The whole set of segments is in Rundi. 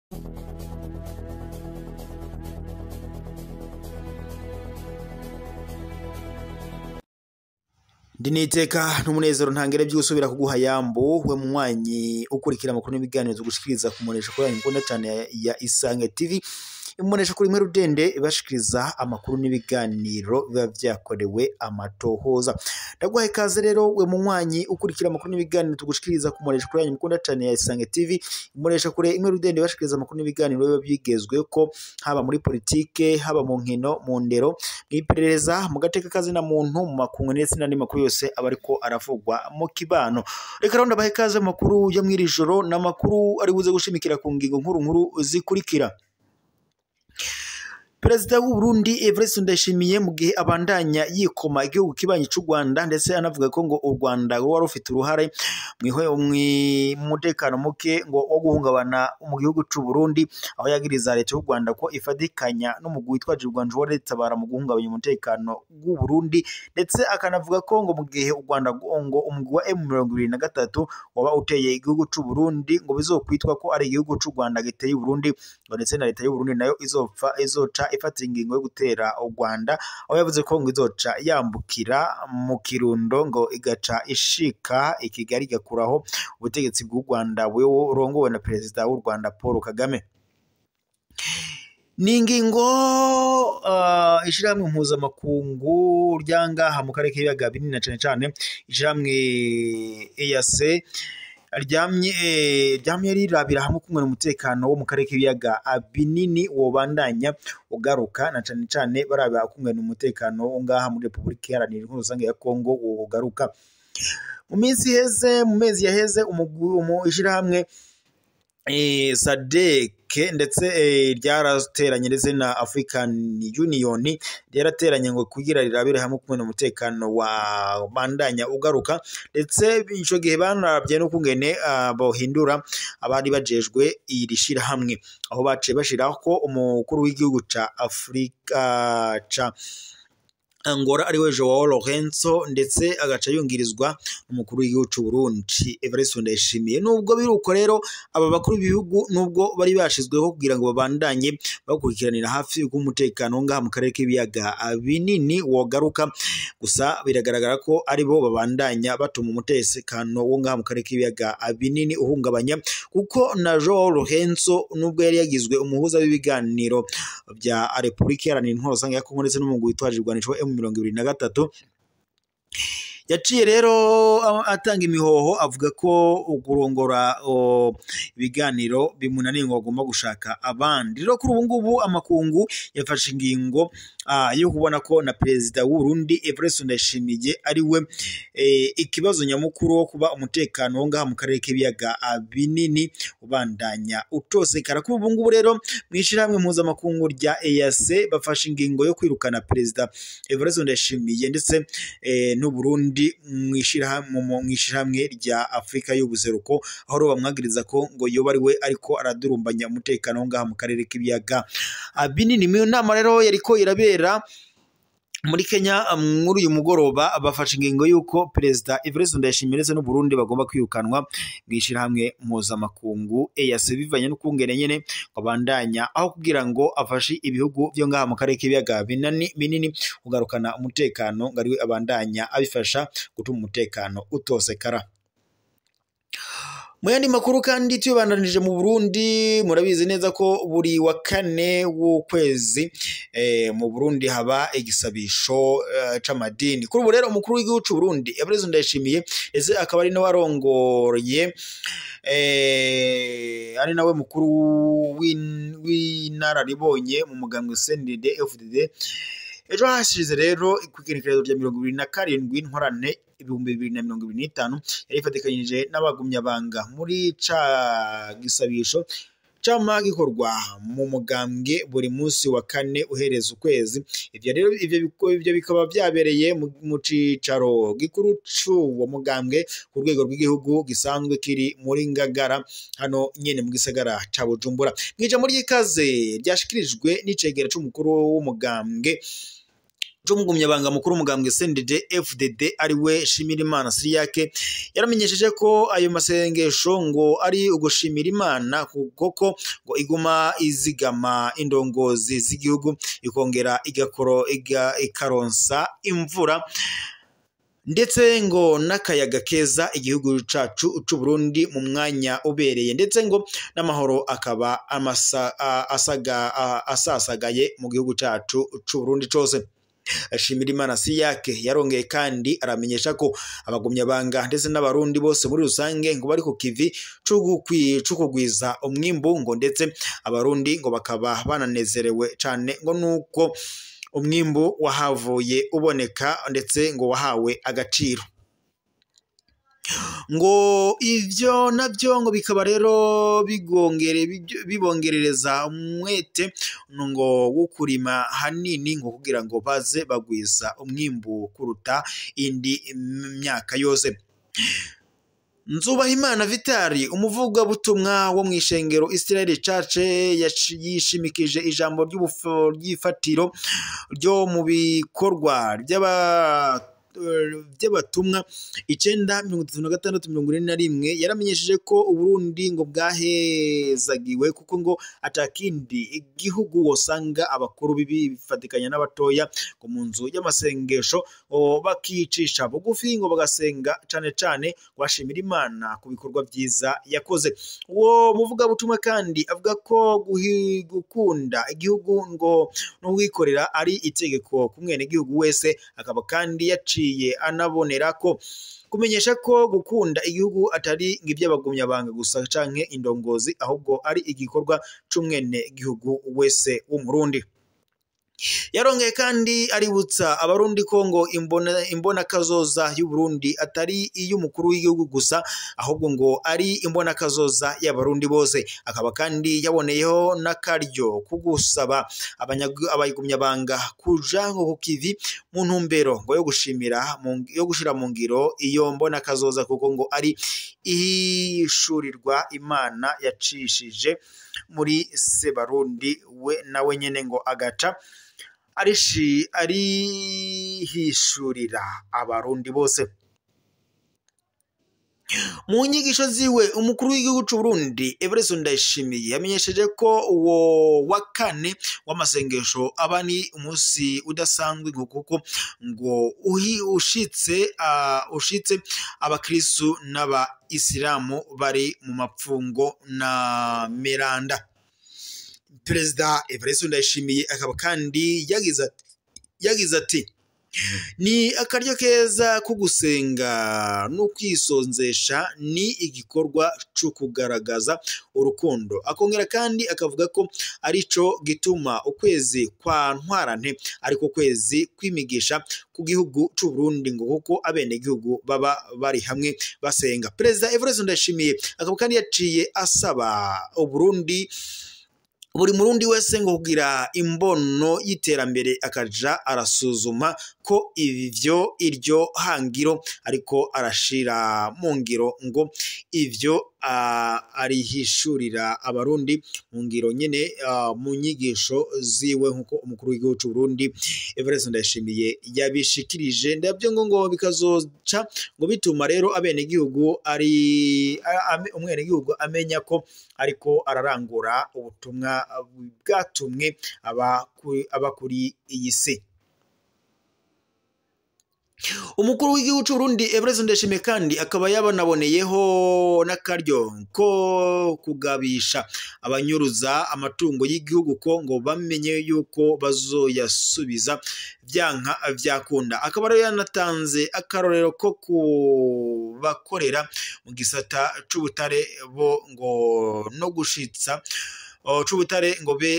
Ndiniteka n'umunezero ntangere by'usubira kuguha yambo we munywanyi ukurikira amakuru n'ibiganiro tugushikiriza kumunesha kuri yanyu cyane ya Isange TV. Imunesha kuri mwe rudende ibashikiriza amakuru n'ibiganiro biba vyakorewe amatohoza. Ndaguha ikaze rero we munywanyi ukurikira amakuru n'ibiganiro tugushikiriza kumunesha kuri yanyu mukunda cyane ya Isange TV. Imunesha kuri imwe rudende ibashikiriza amakuru n'ibiganiro biba byigezwe ko haba muri politike, haba mu nkino, mu ndero, mw'iperereza, mu gateka kazi na muntu, mu makungu ndetse n'andi makuru yose abariko aravugwa mu kibano. Reka rero ndabaha ikaze makuru yo mw'iri joro n'amakuru ari buze gushimikira ku ngingo nkuru nkuru zikurikira. Perezida w'u Burundi Evariste Ndayishimiye mu gihe abandanya yikoma igihugu kibanyi c'u Rwanda ndetse anavuga ko ngo u Rwanda rwari rufite uruhare mu mutekano muke ngo wo guhungabana mu gihugu c'u Burundi, aho yagiriza leta y'u Rwanda ko ifadikanya n'umugwi witwaje Rwanda wa Tabara mu guhungabanya umutekano w'u Burundi, ndetse akanavuga ko ngo mu gihe u Rwanda ngo umugwi wa M23 waba uteye igihugu c'u Burundi ngo bizokwitwa ko ari igihugu c'u Rwanda giteye u Burundi, ngo ndetse na leta y'u Burundi nayo izopfa izoca ifata ingingo yo gutera u Rwanda, aho yavuze ko ngo izoca yambukira mu Kirundo ngo igaca ishika i Kigali igakuraho ubutegetsi bw'u Rwanda burongowe na perezida w'u Rwanda Paul Kagame. Ni ingingo ishirahamwe mpuzamakungu ryangaha mu karere k'ibiyaga binini na cane cane ishirahamwe EAC ryamye rirabira hamwe kumwe umutekano wo mu karere k'ibiyaga binini wobandanya ugaruka, na cane cane barabira kumwe umutekano ngaha muri Republika Iharanira Intwaro Rusange ya Kongo wogaruka. Mu minsi iheze, mu mezi yaheze, ishirahamwe SADC ndetse ryarateranye ndetse na African Union ryarateranye ngo kugira rirabire hamwe kumwe n'umutekano wa bandanya ugaruka, ndetse ico gihe banarabye no kungene bohindura abari bajejwe iri shirahamwe, aho baciye bashiraho ko umukuru w'igihugu ca Afrika ca Angola ariwe Joao Lorenzo, ndetse agaca yungirizwa umukuru w'igihugu c'u Burundi Evariste Ndayishimiye. Nubwo biruko rero aba bakuru b'ibihugu nubwo bari bashizweho kugira ngo babandanye bakurikiranira hafi umutekano ngaha mu karere k'ibiyaga binini wogaruka, gusa biragaragara ko ari bo babandanya batuma umutekano wo ngaha mu karere k'ibiyaga binini uhungabanya, kuko na Joao Lorenzo nubwo yari yagizwe umuhuza w'ibiganiro bya Republika Iharanira Intwaro Rusange ya Kongo ndetse n'umugwi witwaje ibigwanisho M23 yaciye rero atanga imihoho avuga ko kurongora ibiganiro bimunaniye ngo agomba gushaka abandi. Rero kuri ubu ngubu amakungu yafashe ingingo yo kubona ko na perezida w'u Burundi Evariste Ndayishimiye ari we ikibazo nyamukuru wo kuba umutekano wo ngaha mu karere k'ibiyaga binini ubandanya utosekara. Kuri ubu ngubu rero mwishirahamwe mpuzamakungu rya EAC bafashe ingingo yo kwirukana perezida Evariste Ndayishimiye ndetse n'u Burundi mwishirahamwe rya Afrika y'ubuseruko, aho bamwagiriza ko ngo yoba ari we ariko aradurumbanya umutekano ngaha mu karere k'ibiyaga binini. Mu nama rero yariko irabera muri Kenya muri uyu mugoroba bafashe ingingo yuko perezida Evariste Ndayishimiye ndetse n'u Burundi bagomba kwirukanwa mwishirahamwe mpuzamakungu EAC bivanye n'ukungene nyene babandanya aho kugira ngo afashe ibihugu byo ngaha mu karere k'ibiyaga binini kugarukana umutekano, ngo ariwe abandanya abifasha gutuma umutekano utosekara. Mu yandi makuru kandi tubandanije mu Burundi, murabizi neza ko buri wa kane w'ukwezi mu Burundi haba igisabisho c'amadini. Kuri ubu rero umukuru w'igihugu c'u Burundi Evariste Ndayishimiye ese akaba ari nawe arongoreye ari nawe mukuru w'inararibonye mu mugambwe CNDD FDD. Ejo hashize rero kw'igenekerezo rya 27 Ntwarante 2025 yari ifatikanyije n'abagumyabanga muri ca gisabisho cama gikorwa mu mugambwe buri munsi wa kane uhereza ukwezi. Ivyo rero ivyo bikaba byabereye mu cicaro gikuru c'uwo mugambwe ku rwego rw'igihugu gisanzwe kiri muri Ngagara hano nyene mu gisagara ca Bujumbura. Mw'ijambo ry'ikaze ryashikirijwe n'icegera c'umukuru w'umugambwe c'umugumyabanga mukuru umugambwe CNDD FDD ari we Shimirimana Siriyake yaramenyesheje ko ayo masengesho ngo ari ugushimira Imana kuko ngo iguma izigama indongozi z'igihugu ikongera igakoro ikaronsa imvura ndetse ngo n'akayaga keza igihugu cacu c'u Burundi mu mwanya ubereye, ndetse ngo n'amahoro akaba asasagaye mu gihugu cacu c'u Burundi cose. Shimirimana Siriyake yarongeye kandi aramenyesha ko abagumyabanga ndetse n'abarundi bose muri rusange ngo bari ku kivi c'ukugwiza umwimbu, ngo ndetse abarundi ngo bakaba bananezerewe cane ngo nuko umwimbu wahavuye uboneka ndetse ngo wahawe agaciro. Ngo ivyo navyo ngo bikaba rero bibongerereza umwete ngo wo kurima hanini ngo kugira ngo baze bagwiza umwimbu kuruta indi myaka yose. Nzubahimana Vitali umuvugabutumwa wo mw'ishengero Israel Church yishimikije ijambo ry'ifatiro ryo mu bikorwa by'abatumwa 9:36-41 yaramenyesheje ko Uburundi ngo bwahezagiwe kuko ngo atakindi igihugu wosanga abakuru bifatikanya n'abatoya ngo mu nzu y'amasengesho bakicisha bugufi ngo bagasenga cane cane bashimira Imana ku bikorwa byiza yakoze. Uwo muvugabutumwa kandi avuga ko gukunda igihugu ngo no kwikorera ari itegeko ku mwenegihugu wese, akaba kandi yaciye anabonera ko kumenyesha ko gukunda igihugu atari ng'iby'abagumyabanga gusa canke indongozi, ahubwo ari igikorwa c'umwene gihugu wese w'Umurundi. Yarongeye kandi aributsa abarundi ko ngo imbona kazoza y'u Burundi atari iy'umukuru w'igihugu gusa, ahubwo ngo ari imbona kazoza y'abarundi bose. Akaba kandi yaboneyeho n'akaryo kugusaba abayigumyabanga kuja ngo ku kivi mu ntumbero ngo yo gushimira yo gushira mu ngiro iyo mbona kazoza, kuko ngo ari ihishurirwa Imana yacishije muri Sebarundi we nawe nyene ngo agaca arihishurira abarundi bose. Mu nyigisho ziwe umukuru w'igihugu c'u Burundi Evariste Ndayishimiye yamenyesheje ko uwo wa kane w'amasengesho aba ni umunsi udasanzwe, kuko ngo ushitse abakristu n'abayisilamu bari mu mapfungo na meranda. Perezida Evariste Ndayishimiye akaba kandi yagize ati ni akaryo keza ko gusenga no kwisonzesha, ni igikorwa cyo kugaragaza urukundo. Akongera kandi akavuga ko arico gituma ukwezi kwa ntwarante ariko kwezi kwimigisha ku gihugu c'u Burundi, ngo kuko abenegihugu baba bari hamwe basenga. Perezida Evariste Ndayishimiye akaba kandi yaciye asaba Uburundi buri murundi wese ngo kugira imbono y'iterambere akaja arasuzuma ko ivyo iryo hangiro ariko arashira mu ngiro, ngo ivyo arihishurira abarundi mu ngiro nyene mu nyigisho ziwe, nkuko umukuru w'igihugu c'u Burundi Evariste Ndayishimiye yabishikirije. Ndavyo ngo bikazoca ngo bituma rero abenegihugu ari umwenegihugu amenya ko ariko ararangura ubutumwa bwatumwe aba kuri iyi si. Umukuru w'igihugu c'u Burundi Evariste Ndayishimiye kandi akaba yabanaboneyeho n'akaryo ko kugabisha abanyuruza amatungo y'igihugu ko ngo bamenye yuko bazoyasubiza vyanka vyakunda. Akaba rero yanatanze akarorero ko kubakorera mu gisata c'ubutare bo ngo no gushitsa c'ubutare ngo be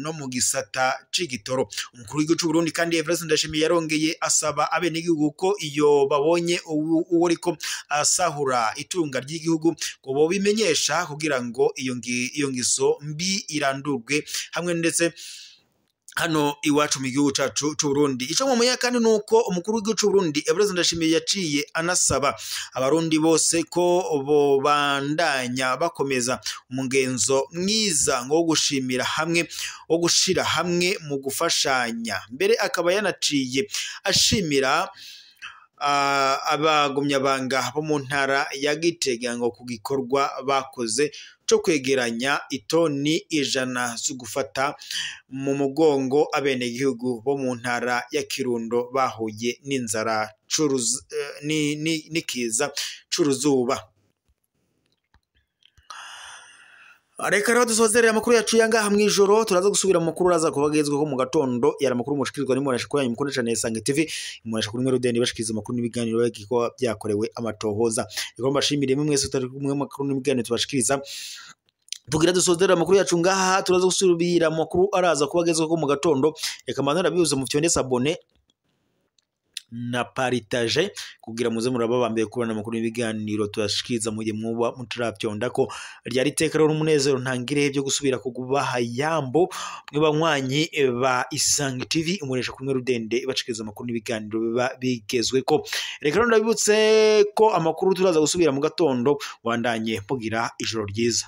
no mu gisata c'igitoro. Umukuru w'igihugu c'u Burundi kandi Evariste Ndayishimiye yarongeye asaba abenegihugu ko iyo babonye uwo ariko asahura itunga ry'igihugu ngo bobimenyesha kugira ngo iyo ngiso mbi irandurwe hamwe ndetse hano iwacu mu gihugu cacu c'u Burundi. Ico mumenya kandi nuko umukuru w'igihugu c'u Burundi Evariste Ndayishimiye yaciye anasaba abarundi bose ko bobandanya bakomeza umugenzo mwiza ngo wo gushimira hamwe, wo gushira hamwe mu gufashanya. Mbere akaba yanaciye ashimira abagumyabanga bo mu ntara ya Gitega ngo ku gikorwa bakoze co kwegeranya itoni 100 zo gufata mu mugongo abenegihugu bo mu ntara ya Kirundo bahuye n'inzara n'ikiza c'uruzuba. Reka rero dusozerere amakuru yacu yangaha mw'ijoro, turaza gusubira mu makuru araza kubagezweho mu gatondo. Yari amakuru mushikirizwa n'imbonesha kuri yanyu mukunda cyane Isange TV, imbonesha kuri Mwerudeni bashikiriza amakuru n'ibiganiro bagiko byakorewe amatohoza. Reka mbashimire mwese utari kumwe mu makuru n'ibiganiro tubashikiriza. Tugira dusozerere amakuru yacu ngaha, turaza gusubira mu makuru araza kubagezweho mu gatondo. Reka manura biuze mu fyonde s'abonner na partage kugira muze muraba bambaye kubona amakuru n'ibiganiro tubashikiriza mu gihe mwuba mutaravyonda ko ryari iteka rero n'umunezero ntangire byo gusubira kugubaha yambo mwe banywanyi ba Isange TV, umuresha kumwe rudende bashikiriza amakuru n'ibiganiro biba bigezweko. Reka rero ndabibutse ko amakuru turaza gusubira mu gatondo, wandanye mugira ijoro ryiza.